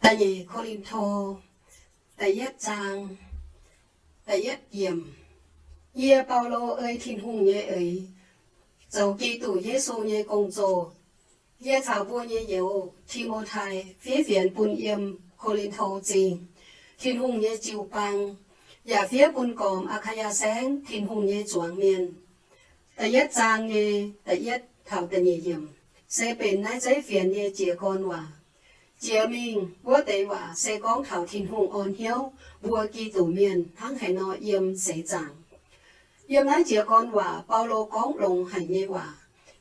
Da'nyeic Ko^lin^to, da'yietv zaang, da'yietv yiemc. Yie, Baulo, ei Tin-Hungh nyei eix, zoux Giduc Yesu nyei gong-zoh. Yie caux mbuo nyei youz, Ti^mo^tai, fiev fienx bun yiem Ko^lin^to Zingh, Tin-Hungh nyei jiu-baang, yaac fiev bun gormx Aa^kaa^yaa Saengv, Tin-Hungh nyei zuangx mienh. Da'yietv zaang nyei da'yietv taux da'nyeic yiemc se benx naaiv zeiv fienx nyei jiez gorn waac. Jiex mingh wuov deix waac se gorngv taux Tin-Hungh orn hnyouv mbuo Giduc Mienh hnangv haaix nor yiem seix zaangc. Yiem naaiv jiez gorn waac Baulo gorngv longx haic nyei waac.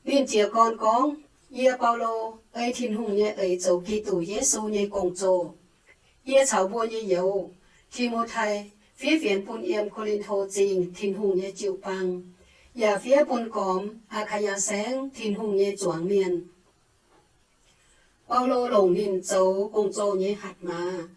Ninh jiez gorn gorngv, Yie, Baulo, ei Tin-Hungh nyei eix zoux Giduc Yesu nyei gong-zoh. Yie caux mbuo nyei youz, Ti^mo^tai, fiev fienx bun yiem Ko^lin^to Zingh Tin-Hungh nyei jiu-baang, yaac fiev bun gormx Aa^kaa^yaa Saengv, Tin-Hungh nyei zuangx mienh. Baulo longc ninh zoux gong-zoh nyei hatc maaz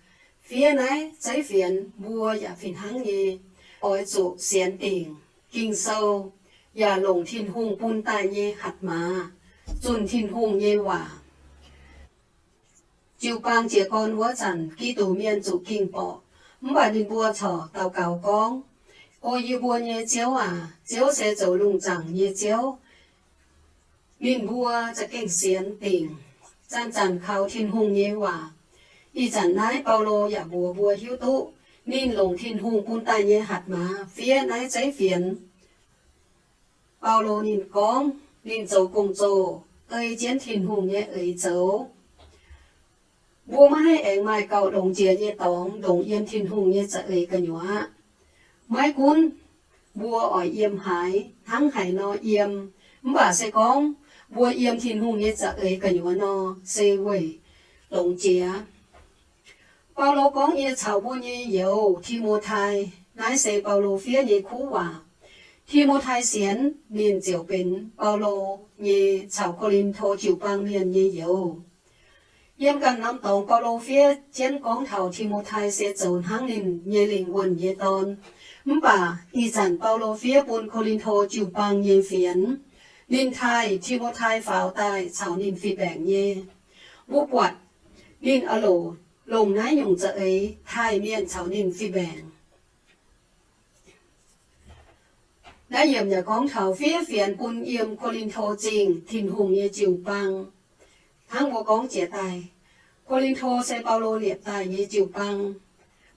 fiev naaiv zeiv fienx. Mbuo yaac fih hnangv nyei oix zuqc sienx dingc Ging-Sou, yaac longc Tin-Hungh bun daaih nyei hatc maaz zunh Tin-Hungh nyei waac. Jiu-baang jiez gorn wuov zanc, Giduc Mienh zuqc ging-borqc, mv baac ninh mbuo corc daux gaux gorngv, O yie mbuo nyei Ziouv aac, Ziouv se zoux lungh zaangc nyei Ziouv. Ninh mbuo za'gengh sienx dingc, zanc-zanc kaux Tin-Hungh nyei waac. Ih zanc naaiv Baulo yaac mbuox mbuo hiuv duqv ninh longc Tin-Hungh bun daaih nyei hatc maaz fiev naaiv zeiv fienx. Baulo ninh gorngv ninh zoux gong-zoh ei jienv Tin-Hungh nyei eix zoux. Mbuo maiv haih aengx maaih gauh longx jiex nyei dorngx ndongc yiem Tin-Hungh nyei za'eix gu'nyuoz aqv. Maiv gunv mbuo oix yiem haaix, hnangv haaix nor yiem, mv baac se gorngv mbuo yiem Tin-Hungh nyei za'eix gu'nyuoz nor, se weic longx jiex. Baulo gorngv, Yie caux mbuo nyei youz, Ti^mo^tai. Naaiv se Baulo fiev nyei kuv waac. Ti^mo^tai sienx ninh ziouc benx Baulo nyei caux Ko^lin^to jiu-baang mienh nyei youz. Yiem ganh norm dorngx Baulo fiev jienv gorngv taux Ti^mo^tai se zoux hnangv ninh nyei lingh wuonh nyei dorn. Mv baac ih zanc Baulo fiev bun Ko^lin^to jiu-baang nyei fienx, ninh taaih Ti^mo^tai faaux daaih caux ninh fih mbaengc nyei. Mbuo buatc ninh a'loc longc naaiv nyungc za'eix taaih mienh caux ninh fih mbaengc. Naaiv yiemc yaac gorngv taux fiev fienx bun yiem Ko^lin^to Zingh Tin-Hungh nyei jiu-baang. Hnangv mbuo gorngv jiex daaih, Ko^lin^to se Baulo liepc daaih nyei jiu-baang.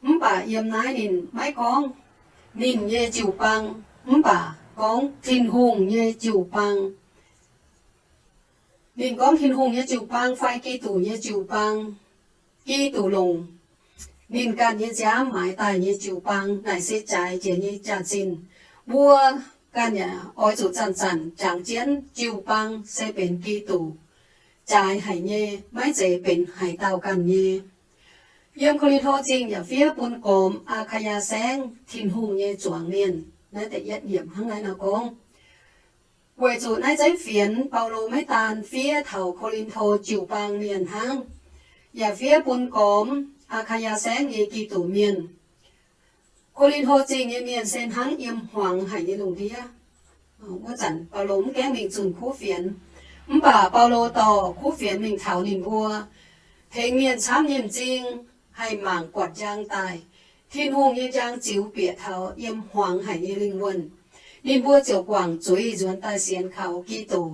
Mv baac yiem naaiv ninh maiv gorngv ninh nyei jiu-baang, mv baac gorngv Tin-Hungh nyei jiu-baang. Ninh gorngv Tin-Hungh nyei jiu-baang fai Giduc nyei jiu-baang. Giduc longc ninh ganh nyei nziaamv maaiz daaih nyei jiu-baang naaic se jaaix jiex nyei jaax-zinh. Mbuo ganh yaac oix zuqc zanc-zanc jangx jienv jiu-baang se benx Giduc jaaix haic nyei, maiv zeiz benx haaix dauh ganh nyei. Yiem Ko^lin^to Zingh yaac fiev bun gormx Aa^kaa^yaa Saengv, Tin-Hungh nyei zuangx mienh. Naaiv da'yietv yiemc hnangv naaiv nor gorngv, weic zuqc naaiv zeiv fienx Baulo maiv daan fiev taux Ko^lin^to jiu-baang mienh hnangv, yaac fiev bun gormx Aa^kaa^yaa Saengv nyei Giduc Mienh. Ko^lin^to Zingh nyei mienh se hnangv yiem hmuangx haic nyei lungh ndiev. Wuov zanc Baulo mv gaengh mingh zunh kuv fienx, mv baac Baulo dorh kuv fienx mingh taux ninh mbuo, tengx mienh camv nyei m'zing haih mangc buatc njang daaih, Tin-Hungh nyei njang ziux bieqc taux yiem hmuangx haic nyei lingh wuonh. Ninh mbuo ziouc guangc zuiz nzuonx daaih sienx kaux Giduc,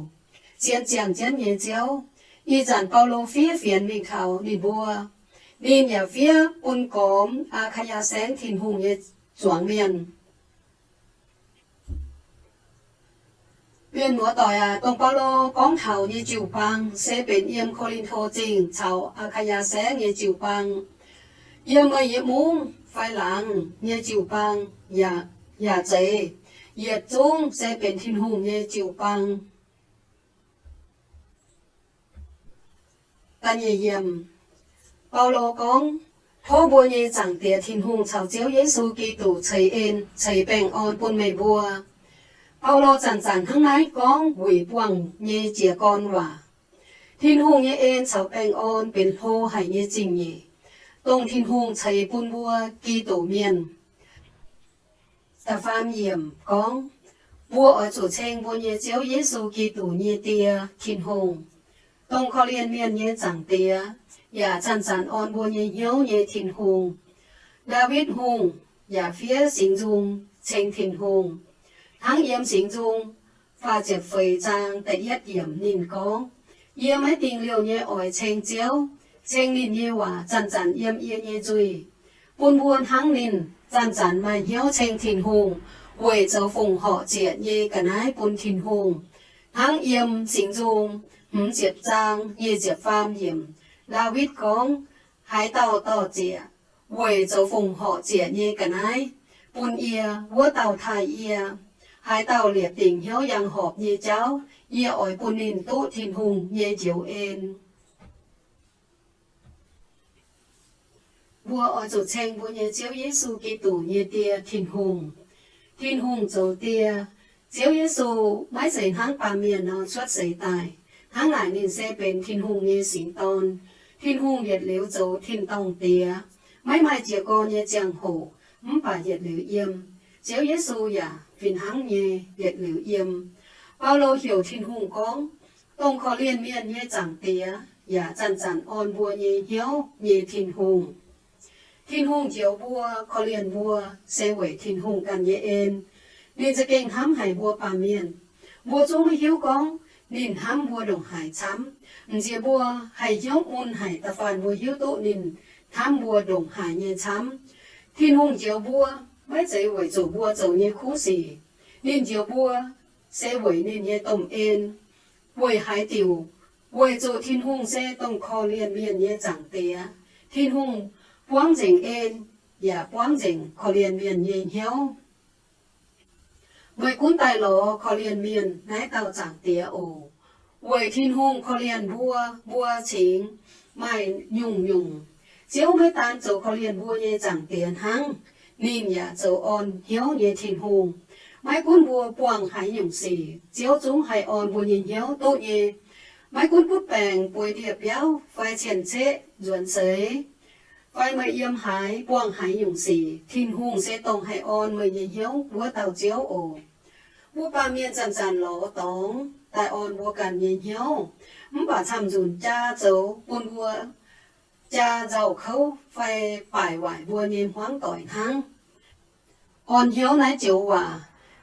sienx ziangh jienv nyei Ziouv. Ih zanc Baulo fiev fienx mingh taux ninh mbuo. Ninh yaac fiev bun gormx Aa^kaa^yaa Saengv, Tin-Hungh nyei zuangx mienh. Mienh muoz-doic aac, dongh Baulo gorngv taux nyei jiu-baang se benx yiem Ko^lin^to Zingh caux Aa^kaa^yaa Saengv nyei jiu-baang. Yiem meih nyei mungv fai laangz nyei jiu-baang yaac, yaac zeiz, yietc zungv se benx Tin-Hungh nyei jiu-baang. Da'nyeic yiemc, Baulo gorngv, Tov mbuo nyei Zaangc Diex Tin-Hungh caux Ziouv Yesu Giduc ceix en ceix baengh orn bun meih mbuo. Baulo zanc-zanc hnangv naaiv gorngv wuic buangh nyei jiez gorn waac. Tin-Hungh nyei en caux baengh orn benx hlo haic nyei zingh nyeic, dongh Tin-Hungh ceix bun mbuo Giduc Mienh. Da'faam yiemc gorngv, mbuo oix zuqc ceng mbuo nyei Ziouv Yesu Giduc nyei Die, Tin-Hungh, dongh korv-lienh mienh nyei Zaangc Diex. yaac zanc-zanc orn mbuo nyei hnyouv nyei Tin-Hungh. Ndaawitv Hungh yaac fiev Singx Nzung ceng Tin-Hungh. Hnangv yiem Singx Nzung faah ziepc feix zaang da'yietv yiemc ninh gorngv, Yie maiv dingh liouh nyei oix ceng Ziouv, ceng ninh nyei waac zanc-zanc yiem yie nyei nzuih, bun mbuo hnangv ninh zanc-zanc maaih hnyouv ceng Tin-Hungh weic zoux fongc horc ziec nyei ga'naaiv bun Tin-Hungh. Hnangv yiem Singx Nzung hmz ziepc zaang nyic ziepc faam yiemc, Ndaawitv gorngv, Haaix dauh dorh ziec weic zoux fongc horc ziec nyei ga'naaiv bun yie, wuov dauh taaih yie. Haaix dauh liepc dingc hnyouv yangh horpc nyei jauv, yie oix bun ninh duqv Tin-Hungh nyei njoux en. Mbuo oix zuqc ceng mbuo nyei Ziouv Yesu Giduc nyei Die, Tin-Hungh. Tin-Hungh zoux Die. Ziouv Yesu maiv zeiz hnangv baamh mienh nor cuotv seix daaih. Hnangv naaic ninh se benx Tin-Hungh nyei Singx Dorn. Tin-Hungh yietc liuz zoux tin-dorngh Diex, maiv maaih jiez gorn nyei ziangh hoc, mv baac yietc liuz yiem. Ziouv Yesu yaac fih hnangv nyei yietc liuz yiem. Baulo heuc Tin-Hungh gorngv, dongh korv-lienh mienh nyei Zaangc Diex yaac zanc-zanc orn mbuo nyei hnyouv nyei Tin-Hungh. Tin-Hungh njoux mbuo, korv-lienh mbuo, se weic Tin-Hungh ganh nyei en. Ninh za'gengh hnamv haic mbuo baamh mienh. Mbuo zungv maiv hiuv gorngv ninh hnamv mbuo ndongc haaix camv. M'nziex mbuo haih hnyouv mun haic da'faanh mbuo hiuv duqv ninh hnamv mbuo ndongc haaix nyei camv. Tin-Hungh njoux mbuo maiv zeiz weic zuqc mbuo zoux nyei kuv sic. Ninh njoux mbuo se weic ninh nyei domh en. Weic haaix diuc? Weic zuqc Tin-Hungh se dongh korv-lienh mienh nyei Zaangc Diex. Tin-Hungh buangv nzengc en yaac buangv nzengc korv-lienh mienh nyei hnyouv. Meih gunv daaih lorz korv-lienh mienh naaiv dauh Zaangc Diex oc. Weic Tin-Hungh korv-lienh mbuo, mbuo cingx maaih nyungc-nyungc. Ziouv maiv daan zoux korv-lienh mbuo nyei Zaangc Diex hnangv, ninh yaac zoux orn hnyouv nyei Tin-Hungh. Maiv gunv mbuo buangh haaix nyungc sic, Ziouv zungv haih orn mbuo nyei hnyouv duqv nyei. Maiv gunv butv baengc, bueix ndie-biauv, fai cien-ceqv, nzuonx seix, fai meih yiem haaix, buangh haaix nyungc sic, Tin-Hungh se dongh haih orn meih nyei hnyouv wuov dauh Ziouv oc. Mbuo baamh mienh zanc-zanc lorz dorngx daaih orn mbuo ganh nyei hnyouv, mv baac camv-nzunc jaa zoux bun mbuo jaa nzauh kouv fai baaic waaic mbuo nyei hmuangv doic hnangv. Orn hnyouv naaiv joux waac,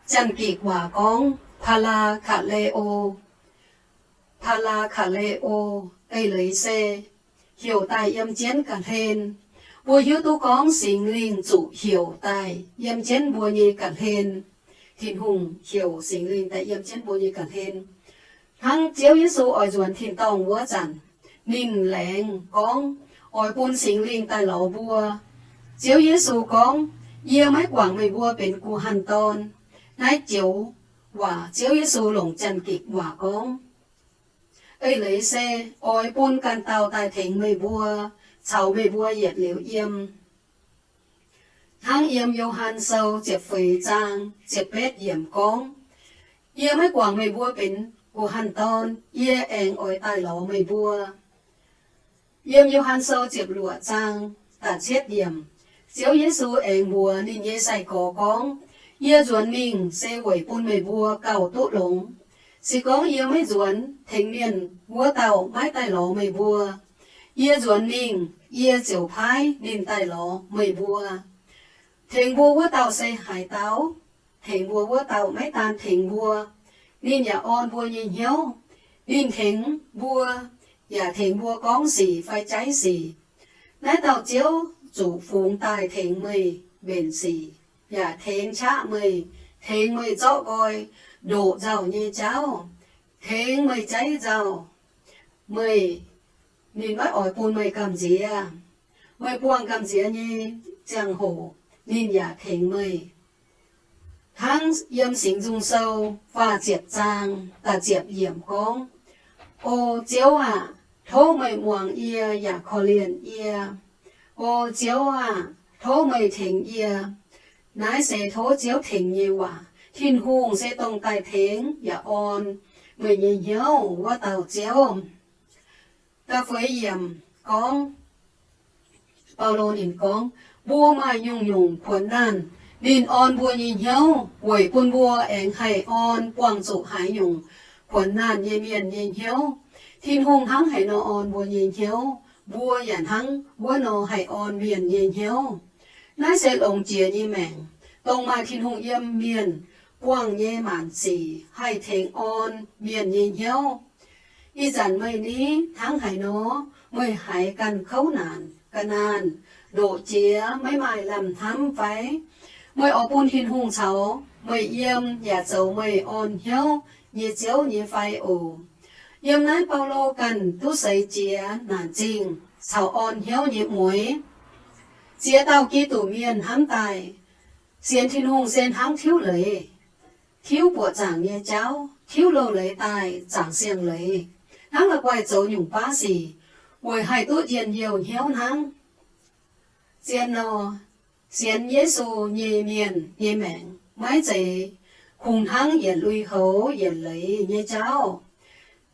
Janx-Gikc waac gorngv parakaleo. Parakaleo, eix leiz se heuc daaih yiem jienv ga'hlen. Mbuo hiuv duqv gorngv Singx Lingh zuqc heuc daaih yiem jienv mbuo nyei ga'hlen. Tin-Hungh heuc Singx Lingh daaih yiem jienv mbuo nyei ga'hlen. Hnangv Ziouv Yesu oix nzuonx tin-dorngh wuov zanc, ninh laengz gorngv oix bun Singx Lingh daaih lorz mbuo. Ziouv Yesu gorngv, Yie maiv guangc meih mbuo benx guh hanh dorn. Naaiv joux waac Ziouv Yesu longc Janx-Gikc waac gorngv. Eix leiz se oix bun ganh dauh daaih tengx meih mbuo, caux meih mbuo yietc liuz yiem. Hnangv yiem Yo^han Sou ziepc feix zaang ziepc betv yiemc gorngv, Yie maiv guangc meih mbuo benx guh hanh dorn, yie aengx oix daaih lorz meih mbuo. Yiem Yo^han Sou ziepc luoqc zaang da'cietv yiemc, Ziouv Yesu aengx mbuox ninh nyei sai-gorx gorngv, Yie nzuonx mingh se weic bun meih mbuo gauh duqv longx. Se gorngv yie maiv nzuonx, tengx mienh wuov dauh maiv daaih lorz meih mbuo. Yie nzuonx mingh, yie ziouc paaiv ninh daaih lorz meih mbuo. Tengx mbuo wuov dauh se haaix dauh? Tengx mbuo wuov dauh maiv daan tengx mbuo, ninh yaac orn mbuo nyei hnyouv. Ninh tengx mbuo yaac tengx mbuo gorngv sic fai jaiv sic. Naaiv dauh Ziouv zuqc fungx daaih tengx meih mbenc sic, yaac tengx qaqv meih, tengx meih zorqv nqoi ndoqc nzauh nyei jauv, tengx meih jaiv nzauh. Meih, ninh maiv oix bun meih gamh nziex. Meih buangh gamh nziex nyei ziangh hoc, ninh yaac tengx meih. Hnangv yiem Singx Nzung Sou faah ziepc zaang da'ziepc yiemc gorngv, O Ziouv aah! Tov meih muangx yie yaac korv-lienh yie. O Ziouv aah! Tov meih tengx yie. Naaiv se tov Ziouv tengx nyei waac. Tin-Hungh se dongh daaih tengx yaac orn meih nyei hnyouv wuov dauh Ziouv. Da'feix yiemc gorngv, Baulo ninh gorngv, mbuo maaih nyungc-nyungc kuonx-naanh, ninh orn mbuo nyei hnyouv weic bun mbuo aengx haih orn buangh zuqc haaix nyungc kuonx-naanh nyei mienh nyei hnyouv. Tin-Hungh hnangv haaix nor orn mbuo nyei hnyouv, mbuo yaac hnangv wuov nor haih orn mienh nyei hnyouv. Naaiv se longx jiex nyei maengc, dongh maaih Tin-Hungh yiem mienh buangh nyei maanc sic haih tengx orn mienh nyei hnyouv. Ih zanc meih ni hnangv haaix nor? Meih haiz ganh kouv naanc, ga'naanh, ndoqc jiex, maiv maaih lamh hnamv fai? Meih oix bun Tin-Hungh caux meih yiem yaac zoux meih orn hnyouv nyei Ziouv nyei fai oc? Yiem naaiv Baulo ganh duqv seix jiex naanc zingh caux orn hnyouv nyei mueix. Ziex dauh Giduc mienh hnamv daaih, sienx Tin-Hungh se hnangv tiuv leiz, tiuv buoqc zaangc nyei jauv, tiuv loz-leiz daaih zaangc siang-leiz, hnangv la'guaih zoux nyungc baav sic weic haih duqv njien-youh hnyouv hnangv. Zien nor, sienx Yesu nyei mienh nyei maengc maiv zeiz kungx hnangv yietc lui-houx yietc leiz nyei jauv.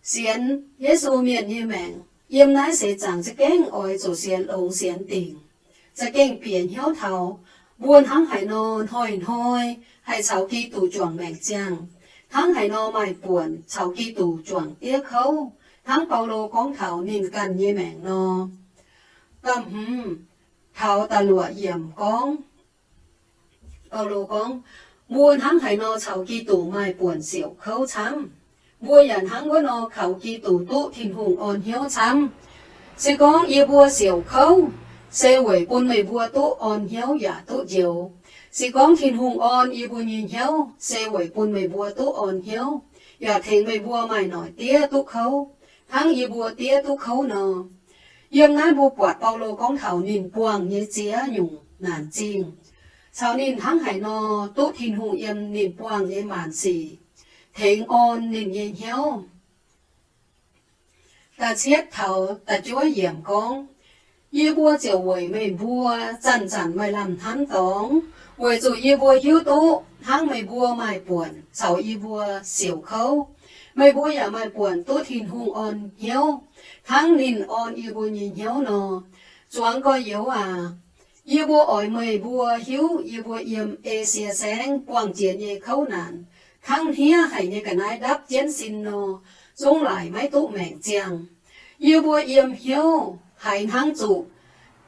Sienx Yesu mienh nyei maengc yiem naaiv seix zaangc za'gengh oix zuqc sienx longx sienx dingc, za'gengh bieqc hnyouv taux mbuo hnangv haaix nor hnoi-hnoi haih caux Giduc juangc maengc ziangh, hnangv haaix nor maaih buonc caux Giduc juangc diev kouv, hnangv Baulo gorngv taux ninh ganh nyei maengc nor. Da'hmz, taux da'luoqc yiemc gorngv, Baulo gorngv, mbuo hnangv haaix nor caux Giduc maaih buonc siouc kouv camv, mbuo yaac hnangv wuov nor kaux Giduc duqv Tin-Hungh orn hnyouv camv. Se gorngv yie mbuo siouc kouv, se weic bun meih mbuo duqv orn hnyouv yaac duqv njoux. Se gorngv Tin-Hungh orn yie mbuo nyei hnyouv, se weic bun meih mbuo duqv orn hnyouv yaac tengx meih mbuo maaih noic diev duqv kouv, hnangv yie mbuo diev duqv kouv nor. Yiem naaiv mbuo buatc Baulo gorngv taux ninh buangh nyei ziex nyungc naanc zingh, caux ninh hnangv haaix nor duqv Tin-Hungh yiem ninh buangh nyei maanc sic tengx orn ninh nyei hnyouv. Da'cietv taux da'juov yiemc gorngv, yie mbuo ziouc weic meih mbuo zanc-zanc maaih lamh hnamv dorngx, weic zuqc yie mbuo hiuv duqv hnangv meih mbuo maaih buonc caux yie mbuo siouc kouv. Meih mbuo yaac maaih buonc duqv Tin-Hungh orn hnyouv hnangv ninh orn yie mbuo nyei hnyouv nor. Zuangx gorx-youz aac, yie mbuo oix meih mbuo hiuv yie mbuo yiem Esie Saengv buangh jiex nyei kouv naanc hnangv hniev haic nyei ga'naaiv ndapv jienv sin nor, zungv laaic maiv duqv maengc ziangh. Yie mbuo yiem hnyouv haiz hnangv zuqc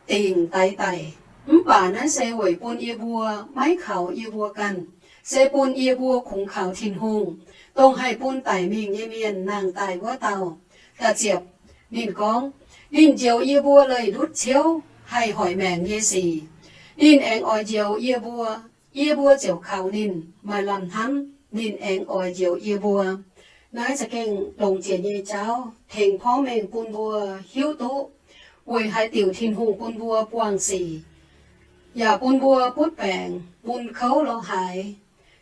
dingc daix daic, mv baac naaiv se weic bun yie mbuo maiv kaux yie mbuo ganh, se bun yie mbuo kungx kaux Tin-Hungh, dongh haih bun daic mingh nyei mienh nangh daaih wuov dauh. Da'ziepc, ninh gorngv, ninh njoux yie mbuo leih ndutv ciouv haih hoic maengc nyei sic. Ninh aengx oix njoux yie mbuo, yie mbuo ziouc kaux ninh. Maaih lamh hnamv ninh aengx oix njoux yie mbuo. Naaiv za'gengh longx jiex nyei jauv tengx porv mengh bun mbuo hiuv duqv weic haaix diuc Tin-Hungh bun mbuo buangh sic, yaac bun mbuo butv baengc mun kouv lorz haaix.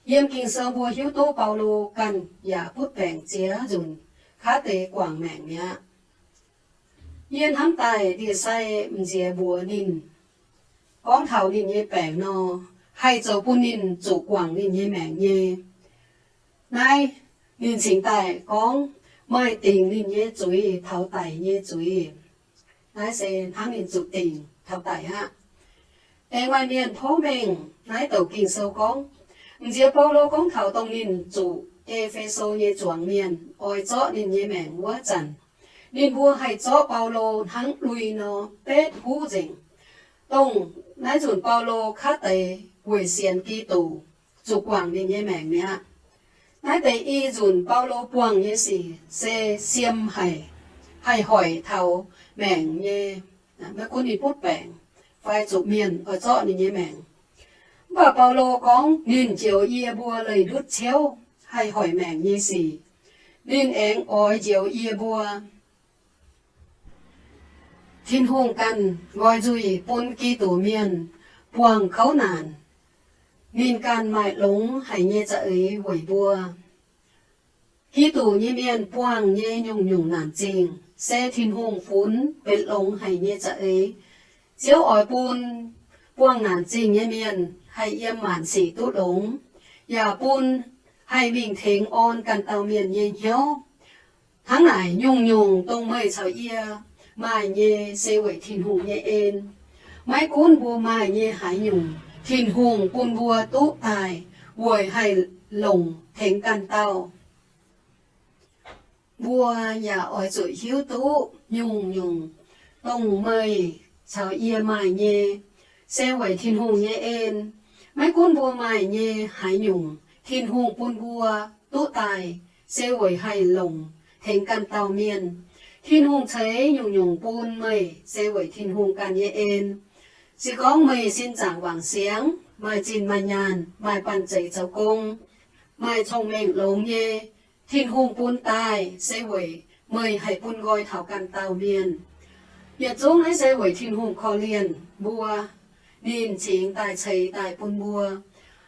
Yiem Ging-Sou mbuo hiuv duqv Baulo ganh yaac butv baengc ziex nzunc, kaav deix guangc maengc mi'aqv. Yie hnamv daaih ndie-sai m'nziex mbuox ninh, gorngv taux ninh nyei baengc nor, haih zoux bun ninh zuqc guangc ninh nyei maengc nyei. Naaiv ninh cingx daaih gorngv maaih dingc ninh nyei zuiz taux daic nyei zuiz. Naaiv se hnangv ninh zuqc dingc taux daic aqv. Aengx maaih mienh porv mengh naaiv douc Ging-Sou gorngv, m'nziex Baulo gorngv taux dongh ninh zuqc E^fe^so nyei zuangx mienh oix zorqv ninh nyei maengc wuov zanc, ninh mbuo haih zorqv Baulo hnangv lui nor betv huv nzengc. Dongh naaiv nzunc Baulo kaav deix weic sienx Giduc zuqc guangc ninh nyei maengc mi'aqv. Naaiv deix i nzunc Baulo buangh nyei sic se siem haic, haih hoic taux maengc nyei. Maiv gunv ninh butv baengc fai zuqc mienh oix zorqv ninh nyei maengc, mv baac Baulo gorngv ninh njoux yie mbuo leih ndutv ciouv haih hoic maengc nyei sic. Ninh aengx oix njoux yie mbuo. Tin-Hungh ganh nqoi nzuih bun Giduc mienh buangh kouv naanc. Ninh ganh maaih longx haic nyei za'eix weic mbuo. Giduc nyei mienh buangh nyei nyungc-nyungc naanc zingh se Tin-Hungh funx benx longx haic nyei za'eix. Ziouv oix bun buangh naanc zingh nyei mienh haih yiem maanc sic duqv longx, yaac bun haih mingh tengx orn ganh dauh mienh nyei hnyouv. Hnangv naaic, nyungc-nyungc dongh meih caux yie maaih nyei se weic Tin-Hungh nyei en. Maiv gunv mbuo maaih nyei haaix nyungc, Tin-Hungh bun mbuo duqv daaih weic haih longc tengx ganh dauh. Mbuo yaac oix zuqc hiuv duqv nyungc-nyungc dongh meih caux yie maaih nyei, se weic Tin-Hungh nyei en. Maiv gunv mbuo maaih nyei haaix nyungc, Tin-Hungh bun mbuo duqv daaih se weic haih longc tengx ganh dauh mienh. Tin-Hungh ceix nyungc-nyungc bun meih se weic Tin-Hungh ganh nyei en. Se gorngv meih sin zaangc wangc siangx, maaih zinh maaih nyaanh, maaih banh zeic zoux gong, maaih cong-mengh longx nyei, Tin-Hungh bun daaih se weic meih haih bun nqoi taux ganh dauh mienh. Yietc zungv naaiv se weic Tin-Hungh korv-lienh mbuo. Ninh cingx daaih ceix daaih bun mbuo.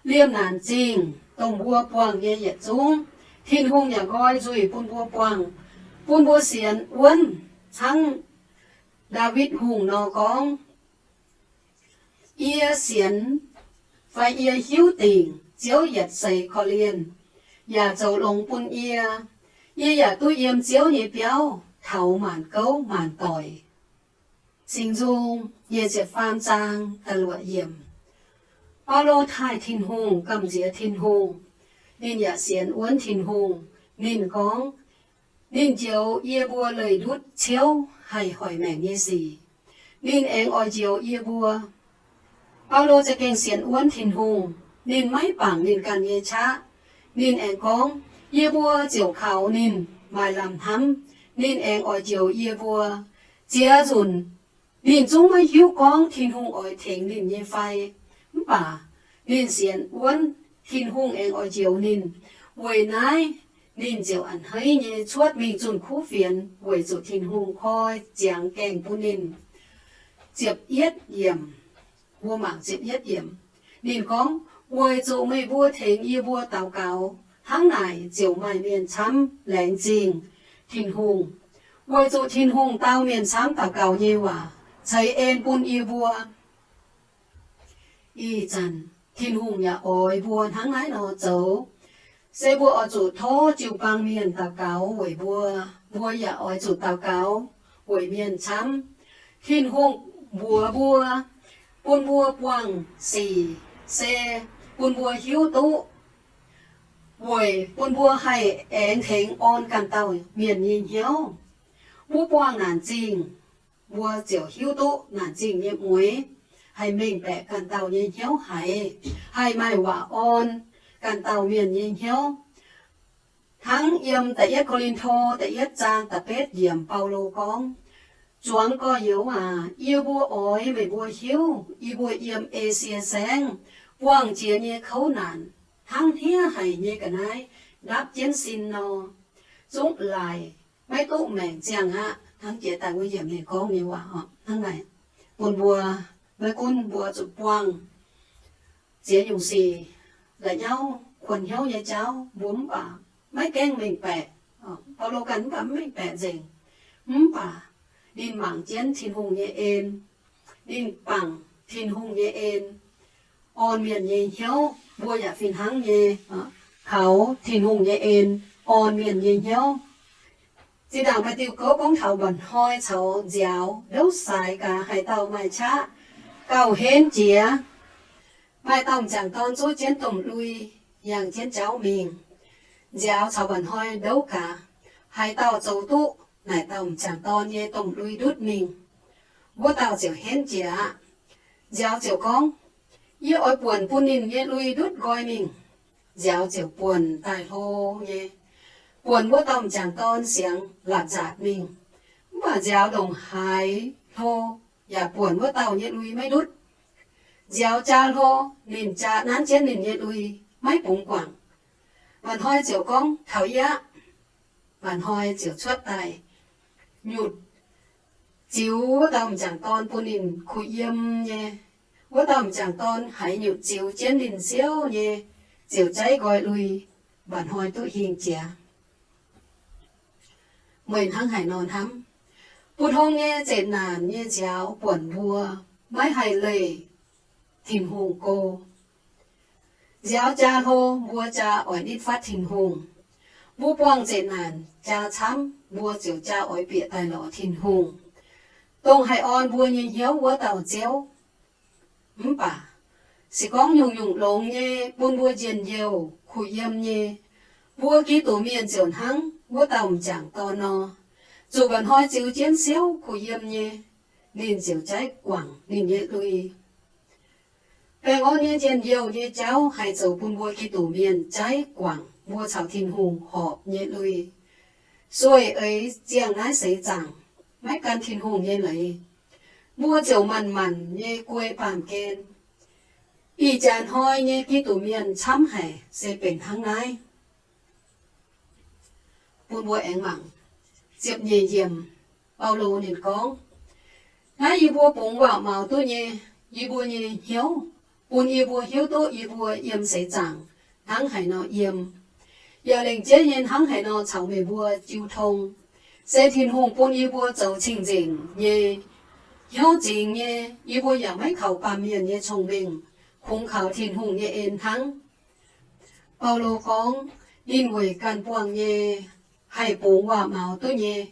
Liemh naanc zingh dongh mbuo buangh nyei yietc zungv, Tin-Hungh yaac nqoi nzuih bun mbuo buangh, bun mbuo sienx wuonv hnangv Ndaawitv Hungh nor gorngv, Yie sienx fai yie hiuv dingc Ziouv yietc seix korv-lienh, yaac zoux longx bun yie. Yie yaac duqv yiem Ziouv nyei biauv taux maanc gouv maanc doic. Singx Nzung nyic ziepc faam zaang da'luoqc yiemc. Baulo taaih Tin-Hungh, gamh nziex Tin-Hungh. Ninh yaac sienx wuonv Tin-Hungh. Ninh gorngv, ninh njoux yie mbuo leih ndutv ciouv haih hoic maengc nyei sic. Ninh aengx oix njoux yie mbuo. Baulo za'gengh sienx wuonv Tin-Hungh. Ninh maiv bangc ninh ganh nyei qaqv. Ninh aengx gorngv, yie mbuo ziouc kaux ninh maaih lamh hnamv. Ninh aengx oix njoux yie mbuo. Ziex nzunc ninh zungv maiv hiuv gorngv Tin-Hungh oix tengx ninh nyei fai. Mv baac ninh sienx wuonv Tin-Hungh aengx oix njoux ninh. Weic naaiv ninh ziouc a'hneiv nyei cuotv mingh zunh kuv fienx weic zuqc Tin-Hungh koi ziangx gaengh bun ninh. Ziepc yietv yiemc, mbuo mangc ziepc yietv yiemc. Ninh gorngv, weic zuqc meih mbuo tengx yie mbuo daux gaux, hnangv naaic ziouc maaih mienh camv laengz zingh Tin-Hungh. Weic zuqc Tin-Hungh dau mienh camv daux gaux nyei waac ceix en bun yie mbuo. Ih zanc Tin-Hungh yaac oix mbuo hnangv naaiv nor zoux. Se mbuo oix zuqc tov jiu-baang mienh daux gaux weic mbuo. Mbuo yaac oix zuqc daux gaux weic mienh camv. Tin-Hungh mbuox mbuo, bun mbuo buangh sic, se bun mbuo hiuv duqv, weic bun mbuo haih aengx tengx orn ganh dauh mienh nyei hnyouv. Mbuo buangh naanc zingh, mbuo ziouc hiuv duqv naanc zingh nyei mueix, haih mengh baeqc ganh dauh nyei hnyouv haiz, haih maaih waac orn ganh dauh mienh nyei hnyouv. Hnangv yiem da'yietv Ko^lin^to da'yietv zaang da'betv yiemc, Baulo gorngv, zuangx gorx-youz aac, yie mbuo oix meih mbuo hiuv, yie mbuo yiem Esie Saengv buangh jiex nyei kouv naanc, hnangv hniev haic nyei ga'naaiv ndapv jienv sin nor, zungv laaic maiv duqv maengc ziangh aqv. Hnangv jiex daaih wuov yiemc ninh gorngv nyei waac oc, hnangv naaic, bun mbuo maiv gunv mbuo zuqc buangh ziex nyungc sic, la'nyauv kuonx hnyouv nyei jauv, mbuo mv baac maiv gaengh mengh baeqc. Baulo ganh mv baac mv mengh baeqc nzengc, mv baac ninh mangc jienv Tin-Hungh nyei en. Ninh bangc Tin-Hungh nyei en orn mienh nyei hnyouv. Mbuo yaac fih hnangv nyei, kaux Tin-Hungh nyei en orn mienh nyei hnyouv. Zinh ndaangc maaih diuh gouv gorngv taux mba'hnoi caux nziaaux ndouv saaix gaax, haaix dauh maaih qaqv gauh henv jiex. Maaih dauh m'jangc dorn zuov jienv domh lui, yangh jienv jauv mingh. Nziaaux caux mba'hnoi ndouv gaax, haaix dauh zoux duqv naaic dauh m'jangc dorn nyei domh lui ndutv mingh, wuov dauh ziouc henv jiex aqv. Nziaaux ziouc gorngv, yie oix buonc bun ninh nyei lui ndutv nqoi mingh. Nziaaux ziouc buonc daaih hlo nyei, buonc wuov dauh m'jangc dorn siangx laatc nzaatc mingh. Mv baac nziaaux ndongc haaix hlo yaac buonc wuov dauh nyei lui maiv ndutv. Nziaaux jaa hlo, ninh jaa nanv jienv ninh nyei lui, maiv bungx guangc. Mba'hnoi ziouc gorngv, taux yie aqv. Mba'hnoi ziouc cuotv daaih nyutc ziux wuov dauh m'jangc dorn bun ninh kuh yiem nyei. Wuov dauh m'jangc dorn haiz nyutc ziux jienv ninh siouv nyei, ziouc jaiv nqoi lui. Mba'hnoi duqv hingh jiex. Meih hnangv haaix nor hnamv? Mbu'ndongx nyei zeqc naanc nyei nziaaux buonc mbuo maiv haih leih Tin-Hungh go. Nziaaux jaa hlo, mbuo jaa oix nitv fatv Tin-Hungh. Mbuo buangh zeqc naanc jaa camv, mbuo ziouc jaa oix bieqc daaih lorz Tin-Hungh, dongh haih orn mbuo nyei hnyouv wuov dauh Ziouv. Mv baac se gorngv nyungc-nyungc longx nyei bun mbuo njien-youh kuh yiem nyei, mbuo Giduc mienh ziouc hnangv wuov dauh m'jangc dorn nor, zuqc mba'hnoi ziux jienv siouv kuh yiem nyei. ninh ziouc jaiv guangc ninh nyei lui. Baengh orn nyei njien-youh nyei jauv haih zoux bun mbuo Giduc mienh jaiv guangc mbuo caux Tin-Hungh horpc nyei lui. Sueih eix ziangh naaiv seix zaangc, maiv gan Tin-Hungh nyei leiz, mbuo ziouc manc-manc nyei guei baamh gen. Ih jaax hnoi nyei Giduc mienh camv haic se benx hnangv naaiv. Bun mbuo aengx mangc ziepc nyeic yiemc, Baulo ninh gorngv, naaiv yie mbuo bungx waac-maux duqv nyei, yie mbuo nyei hnyouv, bun yie mbuo hiuv duqv yie mbuo yiem seix zaangc hnangv haaix nor yiem, yaac lengc jeiv nyei hnangv haaix nor caux meih mbuo jiu tong, se Tin-Hungh bun yie mbuo zoux cing-nzengc nyei, hnyouv zingx nyei. Yie mbuo yaac maiv kaux baamh mienh nyei cong-mengh, kungx kaux Tin-Hungh nyei en hnangv. Baulo gorngv ninh weic ganh buangh nyei haih bungx waac-maux duqv nyei.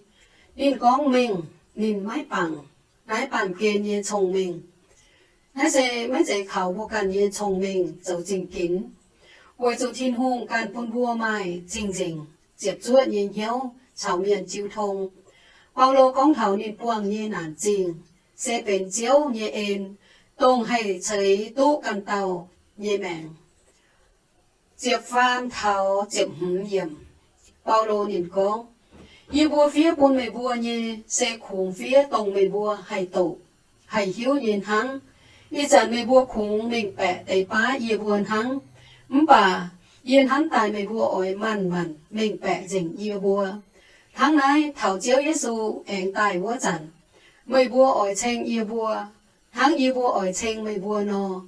Ninh gorngv mengh, ninh maiv bangc naaiv baamh gen nyei cong-mengh. Naaiv se maiv zeiz kaux mbuo ganh nyei cong-mengh zoux zingh ginx, weic zuqc Tin-Hungh ganh bun mbuo maaih cing-nzengc ziepc zuoqv nyei hnyouv caux mienh jiu tong. Baulo gorngv taux ninh buangh nyei naanc zingh se benx Ziouv nyei en, dongh haih ceix duqv ganh dauh nyei maengc. Ziepc faam taux ziepc hmz yiemc, Baulo ninh gorngv, yie mbuo fiev bun meih mbuo nyei se kungx fiev dongh meih mbuo haih doqc, haih hiuv nyei hnangv. Ih zanc meih mbuo kungx mengh baeqc deix baav yie mbuo hnangv. Mv baac yie hnamv daaih meih mbuo oix manc-manc mengh baeqc nzengc yie mbuo. Hnangv naaiv taux Ziouv Yesu aengx daaih wuov zanc, meih mbuo oix ceng yie mbuo hnangv yie mbuo oix ceng meih mbuo nor.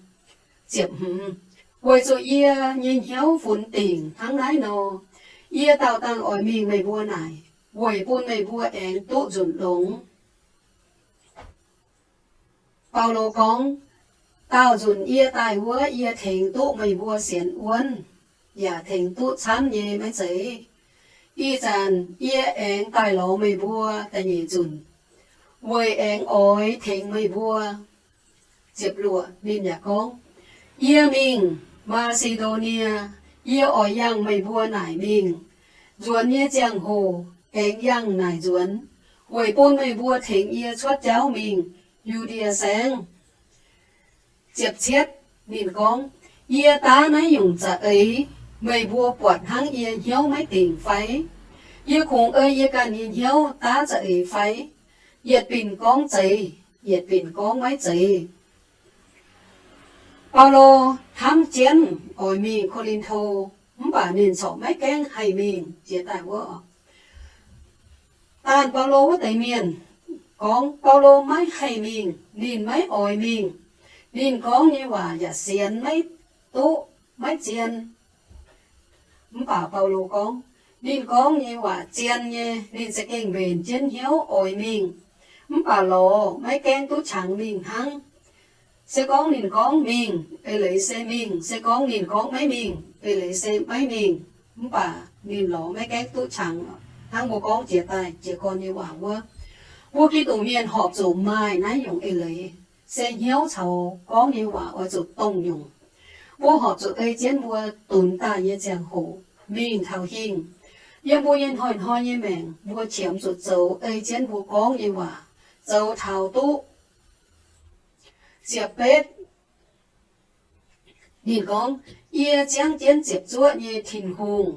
Ziepc hmz, weic zuqc yie nyei hnyouv funx dingc hnangv naaiv nor, yie daauh dangh oix mingh meih mbuo naaic, weic bun meih mbuo aengx duqv nzunc longx. Baulo gorngv, daauh nzunc yie daaih wuov, yie tengx duqv meih mbuo sienx wuonv, yaac tengx duqv camv nyei maiv zeiz? Ih zanc yie aengx daaih lorz meih mbuo da'nyeic nzunc, weic aengx oix tengx meih mbuo. Ziepc luoqc, ninh yaac gorngv, yie mingh Maa^si^ndo^nie, yie oix yangh meih mbuo naaic mingh. Nzuonx nyei ziangh hoc aengx yangh naaic nzuonx, weic bun meih mbuo tengx yie cuotv jauv mingh Yu^ndie Saengv. Ziepc cietv, ninh gorngv, yie daav naaiv nyungc za'eix, meih mbuo buatc hnangv yie hnyouv maiv dingc fai? Yie kungx ei yie ganh nyei hnyouv daav za'eix fai? Yietc binc gorngv zeiz, yietc binc gorngv maiv zeiz. Baulo hnamv jienv oix mingh Ko^lin^to, mv baac ninh corc maiv gaengh haih mingh. Jiex daaih wuov, daanh Baulo wuov deix mienh gorngv Baulo maiv haih mingh, ninh maiv oix mingh. Ninh gorngv nyei waac yaac sienx maiv duqv, maiv zien. Mv baac Baulo gorngv, ninh gorngv nyei waac zien nyei, ninh za'gengh mbenc jienv hnyouv oix mingh, mv baac lorz maiv gaengh duqv qangx mingh hnangv. Se gorngv ninh gorngv mingh, eix leiz se mingh. Se gorngv ninh gorngv maiv mingh, eix leiz se maiv mingh. Mv baac ninh lorz maiv gaengh duqv qangx. Hnangv mbuo gorngv jiex daaih jiez gorn nyei waac wuov, mbuo Giduc mienh horpc zuqc maaih naaiv nyungc eix leiz, se hnyouv caux gorngv nyei waac oix zuqc dongh nyungc. Mbuo horpc zuqc ei jienv mbuo dunx daaih nyei ziangh hoc mingh taux hingh. Yiem mbuo nyei hnoi-hnoi nyei maengc, mbuo qiemx zuqc zoux ei jienv mbuo gorngv nyei waac zoux taux duqv. Ziepc betv, ninh gorngv, yie ziangv jienv ziepc zuoqv nyei Tin-Hungh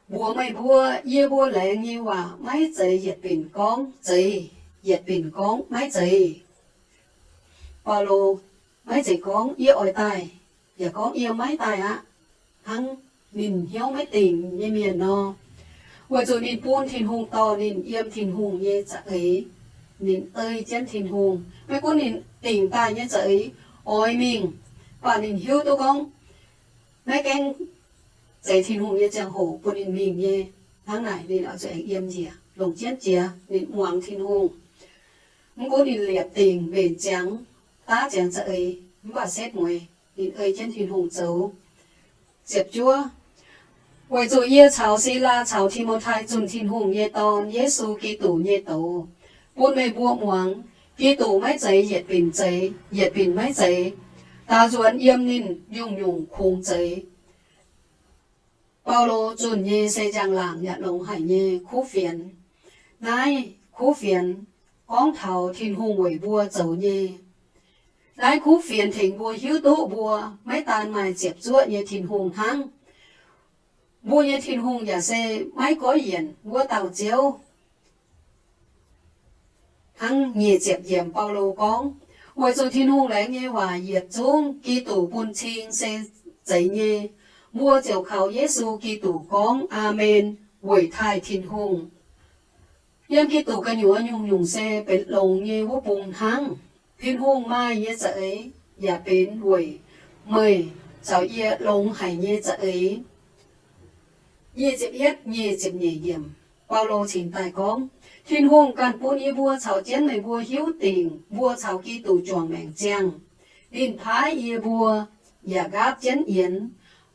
mbuox meih mbuo, yie mbuo laengz nyei waac maiv zeiz yietc binc gorngv zeiz, yietc binc gorngv maiv zeiz. Baulo maiv zeiz gorngv yie oix daaih, yaac gorngv yie maiv daaih aqv, hnangv ninh hnyouv maiv dingc nyei mienh nor. Weic zuqc ninh bun Tin-Hungh dorh ninh yiem Tin-Hungh nyei za'eix, ninh ei jienv Tin-Hungh. Maiv gunv ninh dingc daaih nyei za'eix oix mingh, mv baac ninh hiuv duqv gorngv maiv gaengh zeiz Tin-Hungh nyei ziangh hoc bun ninh mingh nyei. Hnangv naaic ninh oix zuqc aengx yiem njiec, longc jienv jiex ninh muangx Tin-Hungh. Mv gunv ninh liepc dingc mbenc ziangx, daav ziangx za'eix, mv baac setv mueiz ninh ei jienv Tin-Hungh zoux. Ziepc juov, weic zuqc yie caux Silaa caux Ti^mo^tai zunh Tin-Hungh nyei Dorn, Yesu Giduc nyei douz, bun meih mbuo muangx, Giduc maiv zeiz yietc binc zeiz, yietc binc maiv zeiz. Daaux nzuonx yiem ninh nyungc-nyungc kungx zeiz. Baulo zunh nyei se njang-laangc yaac longx haic nyei kuv fienx. Naaiv kuv fienx gorngv taux Tin-Hungh weic mbuo zoux nyei. Naaiv kuv fienx tengx mbuo hiuv duqv mbuo maiv daan maaih ziepc zuoqv nyei Tin-Hungh hnangv. Mbuo nyei Tin-Hungh yaac se maiv goiv yienc wuov dauh Ziouv. Hnangv nyic ziepc yiemc Baulo gorngv, weic zuqc Tin-Hungh laengz nyei waac yietc zungv Giduc bun cing se zeiz nyei. Mbuo ziouc kaux Yesu Giduc gorngv Aamen weic taaih Tin-Hungh. Yiem Giduc gu'nyuoz nyungc-nyungc se benx longx nyei wuov bung hnangv. Tin-Hungh maaih nyei za'eix yaac benx weic meih caux yie longx haic nyei za'eix. Nyic ziepc yietv, nyic ziepc nyeic yiemc, Baulo cingx daaih gorngv, Tin-Hungh ganh bun yie mbuo caux jienv meih mbuo hiuv dingc mbuo caux Giduc juangc maengc ziangh. Ninh paaiv yie mbuo yaac nqaapv jienv yienx,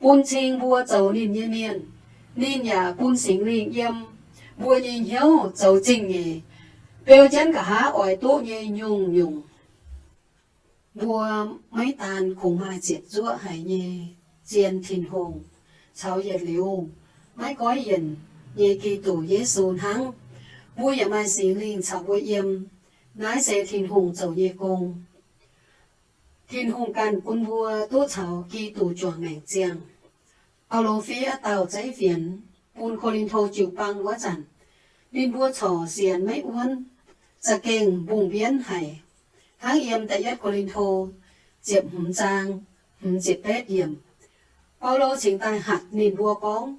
bun cing mbuo zoux ninh nyei mienh. Ninh yaac bun Singx Lingh yiem mbuo nyei hnyouv zoux zingh nyeic, beu jienv nqa'haav oix duqv nyei nyungc-nyungc. Mbuo maiv daan kungx maaih ziepc zuoqv haic nyei zien Tin-Hungh caux yietc liuz maiv goiv yienc nyei Giduc Yesu hnangv, mbuo yaac maaih Singx Lingh caux mbuo yiem. Naaiv se Tin-Hungh zoux nyei gong. Tin-Hungh ganh bun mbuo duqv caux Giduc juangc maengc ziangh. Baulo fiev dauh zeiv fienx bun Ko^lin^to jiu-baang wuov zanc, ninh mbuo corc sienx maiv wuonv, za'gengh mbungh mbienv haic. Hnangv yiem Da'yietv Ko^lin^to ziepc hmz zaang hmz ziepc betv yiemc, Baulo cingx daaih hatc ninh mbuo gorngv,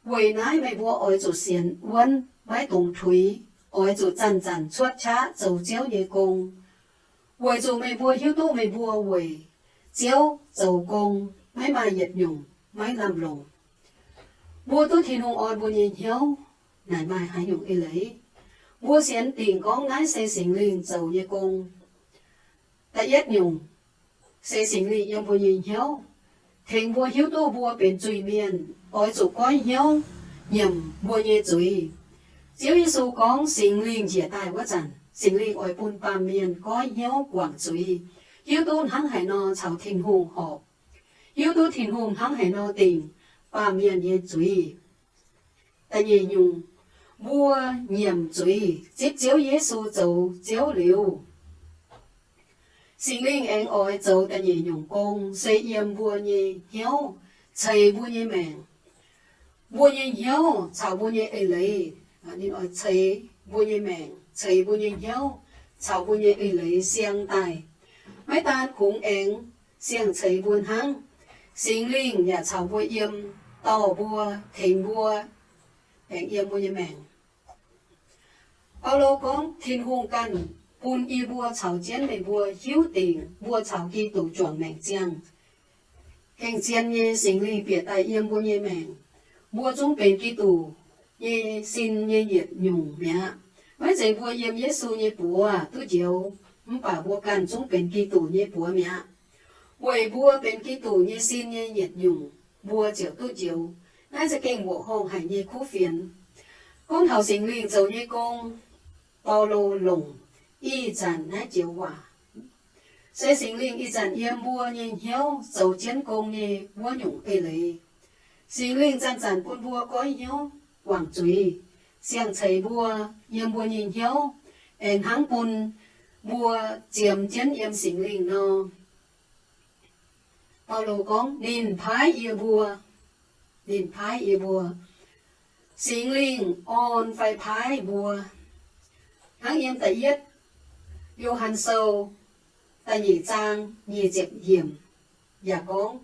weic naaiv meih mbuo oix zuqc sienx wuonv, maiv dungx tuix, oix zuqc zanc-zanc cuotv qaqv zoux Ziouv nyei gong, weic zuqc meih mbuo hiuv duqv meih mbuo weic Ziouv zoux gong maiv maaih yietc nyungc maiv lamh longc. Mbuo duqv Tin-Hungh orn mbuo nyei hnyouv naaic maaih haaix nyungc eix leiz? Mbuo sienx dingc gorngv naaiv se Singx Lingh zoux nyei gong. Da'yietv nyungc, se Singx Lingh yiem mbuo nyei hnyouv, tengx mbuo hiuv duqv mbuo benx zuiz-mienh, oix zuqc goiv hnyouv nyiemc mbuo nyei zuiz. Ziouv Yesu gorngv Singx Lingh njiec daaih wuov zanc, Singx Lingh oix bun baamh mienh goiv hnyouv guangc zuiz, hiuv duqv hnangv haaix nor caux Tin-Hungh horpc, hiuv duqv Tin-Hungh hnangv haaix nor dingc baamh mienh nyei zuiz. Da'nyeic nyungc, mbuo nyiemc zuiz zipv Ziouv Yesu zoux Ziouv liuz, Singx Lingh aengx oix zoux da'nyeic nyungc gong se yiem mbuo nyei hnyouv, ceix mbuo nyei maengc. Mbuo nyei hnyouv caux mbuo nyei eix leiz, ninh oix ceix mbuo nyei maengc, ceix mbuo nyei hnyouv caux mbuo nyei eix leiz siang daaih. Maiv daan kungx aengx siang-ceix mbuo hnangv, Singx Lingh yaac caux mbuo yiem, dorh mbuo, tengx mbuo, aengx yiem mbuo nyei maengc. Baulo gorngv, Tin-Hungh ganh bun yie mbuo caux jienv meih mbuo hiuv dingc mbuo caux Giduc juangc maengc ziangh. Gengh zien nyei, Singx Lingh bieqc daaih yiem mbuo nyei maengc, mbuo zungv benx Giduc nyei sin nyei yietc nyungc mi'aqv. Maiv zeiz mbuo yiem Yesu nyei buoz duqv njoux, mv baac mbuo ganh zungv benx Giduc nyei buoz mi'aqv. Weic mbuo benx Giduc nyei sin nyei yietc nyungc, mbuo ziouc duqv njoux. Naaiv za'gengh mbuoqc horngh haic nyei kuv fienx. Gorngv taux Singx Lingh zoux nyei gong, Baulo longc ih zanc naaiv joux waac, se Singx Lingh ih zanc yiem mbuo nyei hnyouv zoux jienv gong nyei wuov nyungc eix leiz. Singx Lingh zanc-zanc bun mbuo goiv hnyouv, guangc zuiz, siang-ceix mbuo, yiem mbuo nyei hnyouv, aengx hnangv bun mbuo ziemx jienv yiem Singx Lingh nor. Baulo gorngv, Ninh paaiv yie mbuo. Ninh paaiv yie mbuo. Singx Lingh orn fai paaiv mbuo. Hnangv yiem da'yietv Yo^han Sou da'nyeic zaang nyic ziepc yiemc yaac gorngv,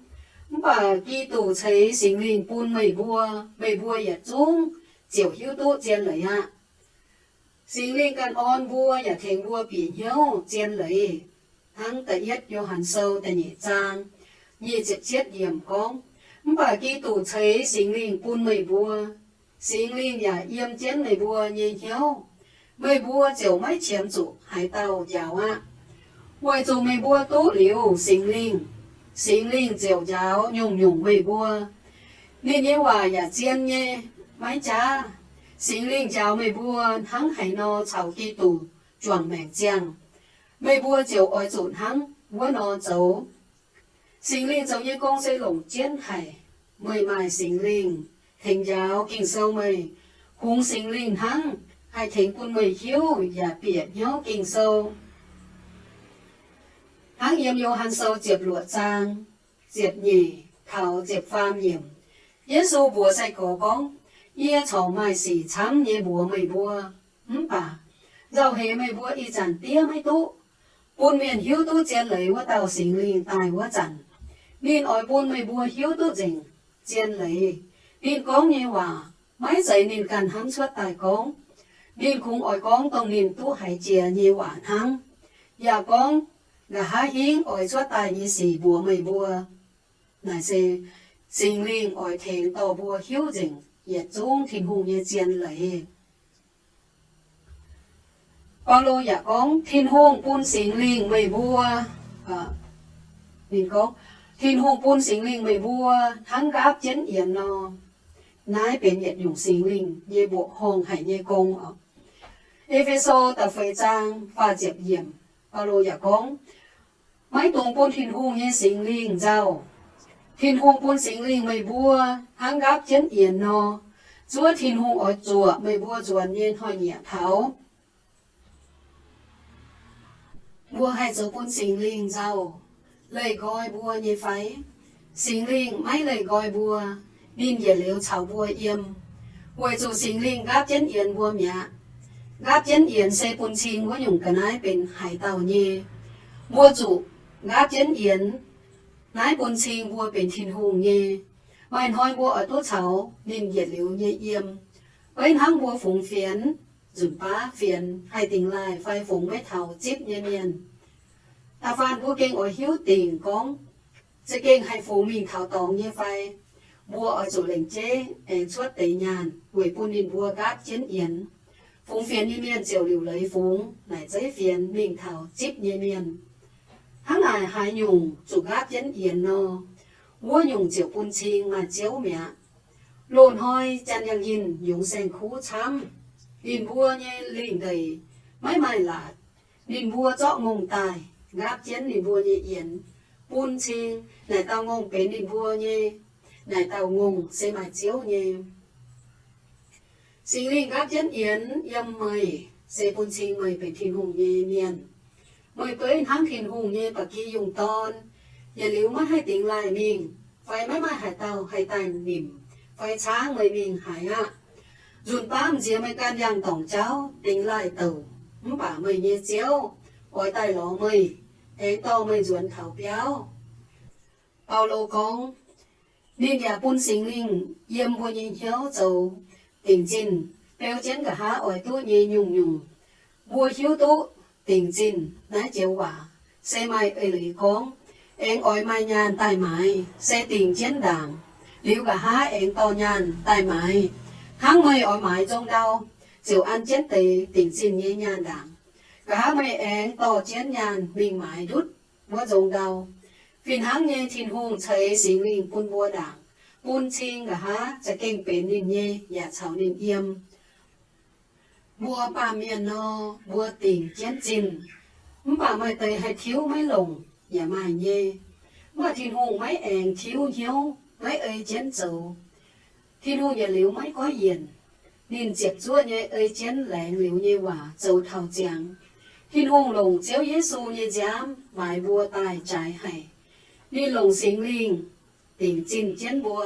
Mv baac Giduc ceix Singx Lingh bun meih mbuo, meih mbuo yietc zungv ziouc hiuv duqv zien leiz aqv. Singx Lingh ganh orn mbuo yaac tengx mbuo bieqc hnyouv zien leiz. Hnangv da'yietv Yo^han Sou da'nyeic zaang nyic ziepc cietv yiemc gorngv, Mv baac Giduc ceix Singx Lingh bun meih mbuo. Singx Lingh yaac yiem jienv meih mbuo nyei hnyouv. Meih mbuo ziouc maiv qiemx zuqc haaix dauh njaaux aqv. Weic zuqc meih mbuo duqv liuz Singx Lingh, Singx Lingh ziouc njaaux nyungc-nyungc meih mbuo. Ninh nyei waac yaac zien nyei, maiv jaav. Singx Lingh njaaux meih mbuo hnangv haaix nor caux Giduc juangc maengc ziangh, meih mbuo ziouc oix zuqc hnangv wuov nor zoux. Singx Lingh zoux nyei gong se longc jienv haic. Meih maaih Singx Lingh tengx njaaux Ging-Sou meih, kungx Singx Lingh hnangv haih tengx bun meih hiuv yaac bieqc hnyouv Ging-Sou. Hnangv yiem Yo^han Sou ziepc luoqc zaang ziepc nyeic taux ziepc faam yiemc, Yesu mbuox sai-gorx gorngv, Yie corc maaih sic camv nyei mbuox meih mbuo. Mv baac nzauh heix meih mbuo ih zanc diev maiv duqv, bun mienh hiuv duqv zien leiz wuov dauh Singx Lingh daaih wuov zanc, ninh oix bun meih mbuo hiuv duqv nzengc zien leiz. Ninh gorngv nyei waac maiv zeiz ninh ganh hnamv cuotv daaih gorngv. Ninh kungx oix gorngv dongh ninh duqv haiz jiex nyei waac hnangv, yaac gorngv nqa'haav hingv oix cuotv daaih nyei sic mbuox meih mbuo. Naaic se Singx Lingh oix tengx dorh mbuo hiuv nzengc yietc zungv Tin-Hungh nyei zien leiz. Baulo yaac gorngv, Tin-Hungh bun Singx Lingh meih mbuo, ninh gorngv, Tin-Hungh bun Singx Lingh meih mbuo hnangv nqaapv jienv yienx nor. Naaiv benx yietc nyungc Singx Lingh nyei mbuoqc horngh haic nyei gong oc. E^fe^so da'feix zaang faah ziepc yiemc, Baulo yaac gorngv, Maiv dungx bun Tin-Hungh nyei Singx Lingh nzauh. Tin-Hungh bun Singx Lingh meih mbuo hnangv nqaapv jienv yienx nor. Zuov Tin-Hungh oix zuoqc meih mbuo nzuonx nyei hnoi-nyieqc taux. Mbuo haih zoux bun Singx Lingh nzauh, leih nqoi mbuo nyei fai? Singx Lingh maiv leih nqoi mbuo. Ninh yietc liuz caux mbuo yiem, weic zuqc Singx Lingh nqaapv jienv yienx mbuo mi'aqv. Nqaapv jienv yienx se bun cing wuov nyungc ga'naaiv benx haaix dauh nyei. Mbuo zuqc nqaapv jienv yienx. Naaiv bun cing mbuo benx Tin-Hungh nyei. Maaih hnoi mbuo oix duqv caux ninh yietc liuz nyei yiem. Beiv hnangv mbuo fungx fienx, nzunc baav fienx haih dingx laaih fai fungx maiv taux zipv nyei mienh, da'faanh mbuo gengh oix hiuv dingc gorngv, za'gengh haih fungx mingh taux dorngx nyei fai. Mbuo oix zuqc lengc jeiv aengx cuotv deix nyaanh weic bun ninh mbuo nqaapv jienv yienx. Fungx fienx nyei mienh ziouc liuc leiz fungx naaic zeiv fienx mingh taux zipv nyei mienh. Hnangv naaic haaix nyungc zuqc nqaapv jienv yienx nor, wuov nyungc ziouc bun cing maaih Ziouv mi'aqv. Loz-hnoi Janx-Yangh Yinh yungz saeng-kuv camv. Ninh mbuo nyei lingh ndeic maiv maaih laatc. Ninh mbuo zorqv ngongh daaih nqaapv jienv ninh mbuo nyei yienx, bun cing naaic dauh ngongh benx ninh mbuo nyei. Naaic dauh ngongh se maaih Ziouv nyei. Singx Lingh nqaapv jienv yienx yiem meih se bun cing meih benx Tin-Hungh nyei mienh. Meih beiv hnangv Tin-Hungh nyei ba'gi yungh dorn, yietc liuz maiv haih dingx laaih mingh, fai maiv maaih haaix dauh haih daaih nimc fai caangv meih mingh haaix aqv. Nzunc baav m'nziex meih ganh yangh dorngc jauv dingx laaih douc, mv baac meih nyei Ziouv oix daaih lorz meih, aengx dorh meih nzuonx taux biauv. Baulo gorngv, ninh yaac bun Singx Lingh yiem mbuo nyei hnyouv zoux dingc zinh, beu jienv nqa'haav oix duqv nyei nyungc-nyungc. Mbuo hiuv duqv dingc zinh naaiv joux waac se maaih eix leiz gorngv, aengx oix maaih nyaanh daaih maaiz, se dingc jienv ndaangc, liuz nqa'haav aengx dorh nyaanh daaih maaiz. Hnangv meih oix maaiz nzong ndau, ziouc an jienv deix dingc zinh nyei nyaanh ndaangc. Nqa'haav meih aengx dorh jienv nyaanh mingh maaiz ndutv wuov nzong ndau. Fih hnangv nyei, Tin-Hungh ceix Singx Lingh bun mbuo ndaangc, bun cing nqa'haav za'gengh benx ninh nyei yaac caux ninh yiem. Mbuo baamh mienh nor, mbuo dingc jienv zinh, mv baac maaih deix haih tiuv maiv longc yaac maaih nyei. Mv baac Tin-Hungh maiv aengx tiuv hnyouv, maiv ei jienv zoux. Tin-Hungh yietc liuz maiv goiv yienc. Ninh ziepc zuoqv nyei ei jienv laengz liuz nyei waac zoux taux ziangx. Tin-Hungh longc Ziouv Yesu nyei nziaamv maaiz mbuo daaih jaaix haic. Ninh longc Singx Lingh dingc zinh jienv mbuo,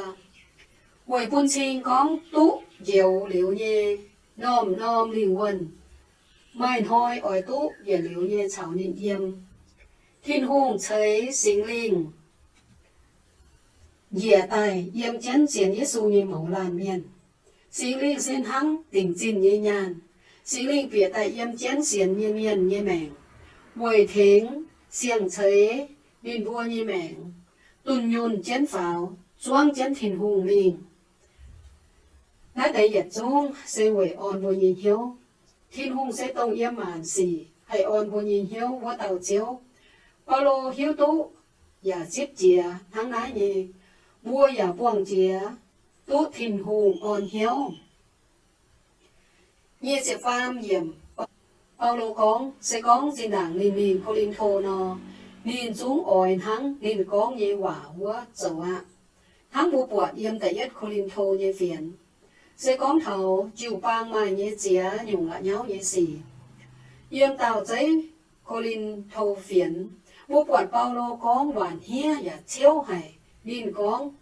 weic bun cing gorngv duqv njoux liuz nyei norm-norm lingh wuonh maaih hnoi oix duqv yietc liuz nyei caux ninh yiem. Tin-Hungh ceix Singx Lingh njiec daaih yiem jienv sienx Yesu nyei mouz laanh mienh. Singx Lingh se hnangv dingc zinh nyei nyaanh. Singx Lingh bieqc daaih yiem jienv sienx nyei mienh nyei maengc, weic tengx siang-ceix ninh mbuo nyei maengc, dunh yunh jienv faaux, zuangv jienv Tin-Hungh mingh. Naaiv deix yietc zungv se weic orn mbuo nyei hnyouv. Tin-Hungh se dongh yiem maanc sic haih orn mbuo nyei hnyouv wuov dauh Ziouv. Baulo hiuv duqv yaac zipv jiex hnangv naaiv nyei. Mbuo yaac buangh jiex duqv Tin-Hungh orn hnyouv. Nyic ziepc faam yiemc, Baulo gorngv, se gorngv zinh ndaangc ninh mingh Ko^lin^to nor, ninh zungv oix hnangv ninh gorngv nyei waac wuov zoux aqv. Hnangv mbuo buatc yiem da'yietv Ko^lin^to nyei fienx, Se gorngv taux jiu-baang maaih nyei ziex nyungc la'nyauv nyei sic. Yiem daauh zeiv Ko^lin^to Fienx, mbuo buatc Baulo gorngv waanc hniev yaac ciouv haic. Ninh gorngv,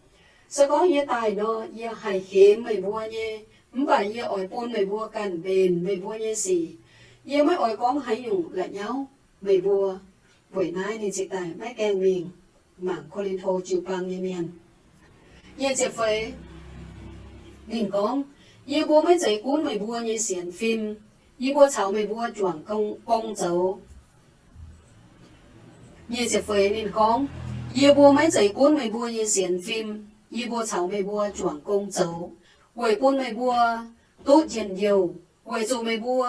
se gorngv yie daaih nor, yie haih hemx meih mbuo nyei, mv baac yie oix bun meih mbuo ganh mbenc meih mbuo nyei sic. Yie maiv oix gorngv haaix nyungc la'nyauv meih mbuo. Weic naaiv ninh ziouc daaih maiv gaengh mingh mangc Ko^lin^to jiu-baang nyei mienh. Nyic ziepc feix, ninh gorngv, yie mbuo maiv zeiz gunv meih mbuo nyei sienx fim, yie mbuo caux meih mbuo juangc gong, gong zoux. Nyic ziepc feix ninh gorngv, yie mbuo maiv zeiz gunv meih mbuo nyei sienx fim, yie mbuo caux meih mbuo juangc gong zoux, weic bun meih mbuo duqv njien-youh, weic zuqc meih mbuo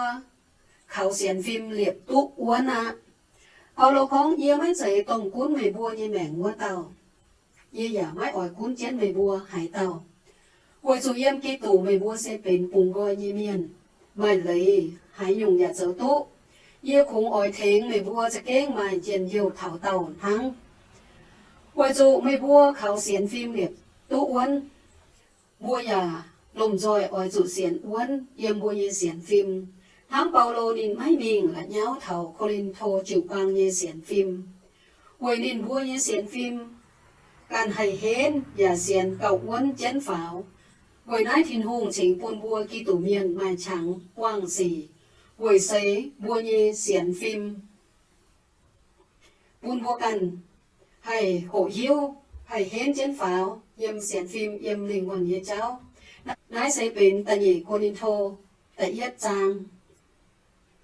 kaux sienx fim liepc duqv wuonv aqv. Baulo gorngv, yie maiv zeiz dongh gunv meih mbuo nyei maengc wuov dauh. Yie yaac maiv oix gunv jienv meih mbuo haaix dauh. Weic zuqc yiem Giduc meih mbuo se benx bungx nqoi nyei mienh, maaih leiz haaix nyungc yaac zoux duqv. Yie kungx oix tengx meih mbuo za'gengh maaih njien-youh taux daauh hnangv. Weic zuqc meih mbuo kaux sienx fim liepc duqv wuonv, mbuo yaac lomh nzoih oix zuqc sienx wuonv yiem mbuo nyei sienx fim. Hnangv Baulo ninh maiv mingh la'nyauv taux Ko^lin^to jiu-baang nyei sienx fim, weic ninh mbuo nyei sienx fim ganh haih henv yaac sienx gauh wuonv jienv faaux. Weic naaiv Tin-Hungh cingx bun mbuo Giduc mienh maaih qangx buangh sic weic seix mbuo nyei sienx fim, bun mbuo ganh haih hoqc hiuv, haih henv jienv faaux yiem sienx fim, yiem lingh wuonh nyei jauv. Naaiv se benx da'nyeic Ko^lin^to da'yietv zaang.